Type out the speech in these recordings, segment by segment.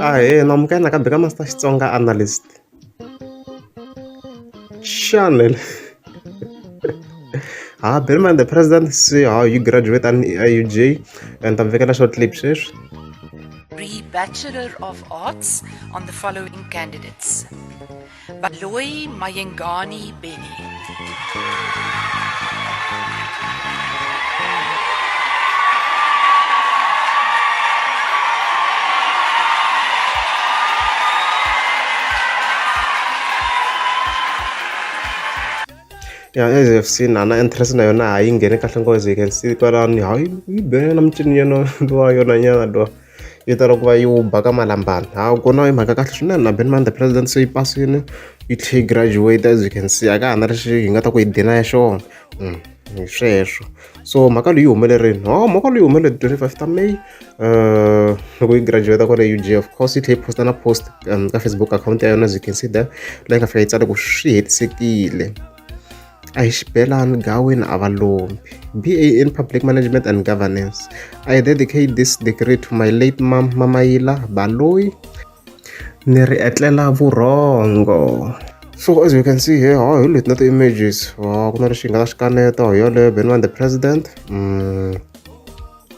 Ahee na amukela nakambe ka Master Xitsonga Analyst channel. Ha Benman the president see how you graduate an IUJ and ta vekela short clip sweswi. Bachelor of Arts on the following candidates. Baloyi Mayengani Benny. Yeah, as you've seen, ana interest na yona a yi ngheni kahle ngopfu, as you can see kwalani hayi yi be na mincino yona luwa yona nyana luwa yi tala ku va yi wu ba ka malambana. Ha kona i mhaka kahle swinene na Benman the president se yi pasini yi tlhe yi graduate, as you can see a ka ha na lexi hi nga ta ku yi deny xona. Hi sweswo so mhaka leyi yi humelerile ho mhaka leyi humelele 25 ta May loko yi graduate kwale UJ, of course yi tlhe yi posta na post ka Facebook account ya yona, as you can see there, laha yi nga fika yi tsala ku swi hetisekile. A hi xibelani gaweni a va lombi. BA in Public Management and Governance. I dedicate this degree to my late mom Mamayila Baloyi. Ni ri etlela vurhongo. So as you can see here, ha hi leti na ti-images. Ha ku na lexi hi nga ta xi kaneta hi yoleyo Benman the president.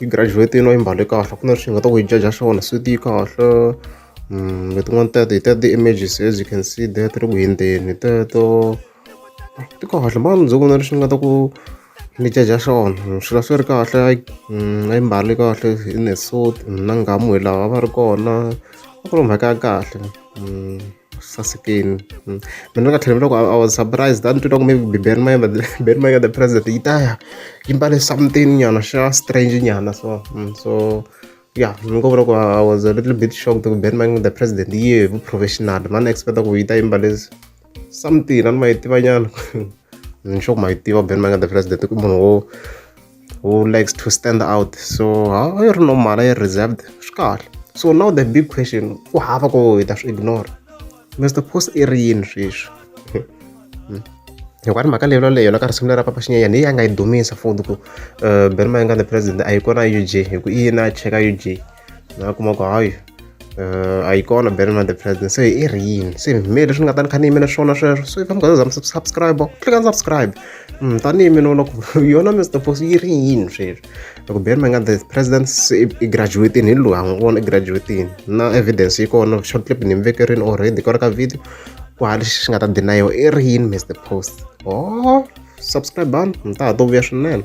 Yi graduate-ini yi mbale kahle, ku na lexi hi nga ta ku yi jaja xona, suit yi kahle. Letin'wana teto hi teto ti-images, as you can see there, ti ri ku hundzeni teto. Ti kahle mani ndzi vona lexi ni nga ta ku ni jaja xona swilo swi ri kahle a yi mbale kahle in a suit na nghamu hi laha va ri kona a ku ri mhaka ya kahle sasekile. Mina ni nga tlhela loko I was surprised a ni twa ku maybe Benny Mayengani the president yi ta ya yi mbale something nyana xa strange nyana so so ya ni ngo vula ku I was a little bit shocked ku Benny Mayengani the president yi ye hi vu professional ma ni expect ku yi ta yi mbale something a ni ma yi tiva nyana ni sure ku ma yi tiva Benny Mayengani the president ku munhu wo who likes to stand out, so a yi ri normal, a yi reserved swi kahle. So now the big question, ku hava ku hi ta swi ignore Mr Post i ri yini sweswi hikuva ri mhaka leyi leyo yona ka risimu leri ra Papa Xinyenyani hi ya nga yi dumisa futhi ku Benny Mayengani the president a yi kona UJ hi ku i yini a cheka UJ na kuma ku hayi a yi kona Benny Mayengani the president se i ri yini se me leswi ni nga ta ni kha ni yimela swona sweswo. So if mi nga za mi subscribe, click on subscribe tanihi mina vona ku yona Mr Post yi ri yini sweswi loko Benny Mayengani the president se i graduate-ini hi loyi ha n'wi vona i graduate-ini na evidence yi kona short clip ni mi vekerini already kwala ka video ku hava lexi xi nga ta deny-iwa i ri yini Mr Post. Oh, subscribe ni ta ha to vuya swinene.